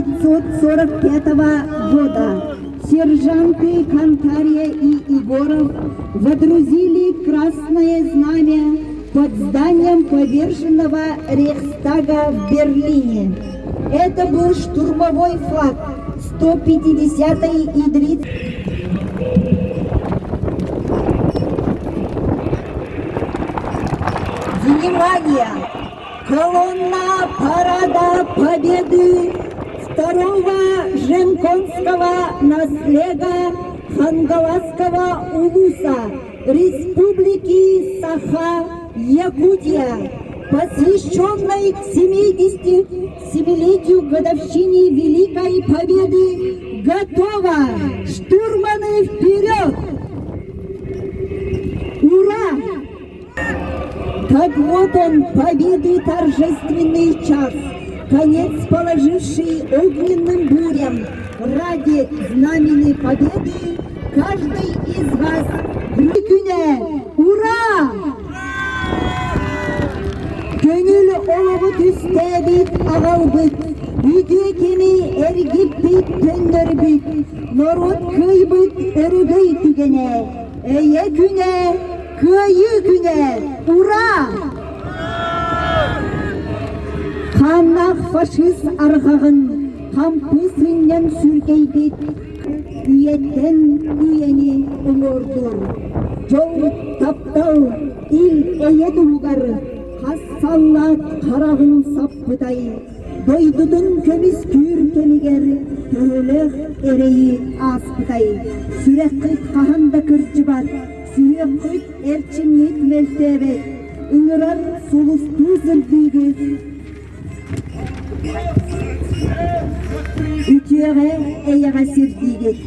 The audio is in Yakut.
1945 года сержанты Кантария и Егоров водрузили Красное Знамя под зданием поверженного Рейхстага в Берлине. Это был штурмовой флаг 150-й Идрит. Внимание! Колонна Парада Победы второго Женконского наслега Хангаласского улуса Республики Саха-Якутия, посвященной к 77-летию годовщине Великой Победы, готова! Штурманы вперед! Ура! Так вот он, победы торжественный час, конец положивший огненным бурям. Ради знамени победы каждый из вас күнэ! Ура! Көҥүл олоҕу түстээбит аҕалбыт, үтүө кэми эргиппит төннөрбүт, норуот кыайбыт өрөгөй түгэнэ, эйэ күнэ, Кыайыы күнэ! Ура! Хааннаах фашист арҕаҕын хампы сынньан сүргэйбит үйэттэн үйэни уҥуордуур. Дьол, таптал, ил-эйэ туһугар хас саллаат хараҕын саппытай, дойдутун көмүскүүр кэмигэр төһөлөөх эрэйи ааспытай, сүрэххит хаһан да кырдьыбат, Сүһүөххүт, эрчимҥит мөлтөөбөт, ыҥырар сулустуу сырдыыгыт. Үтүөҕэ эйэҕэ сирдиигит.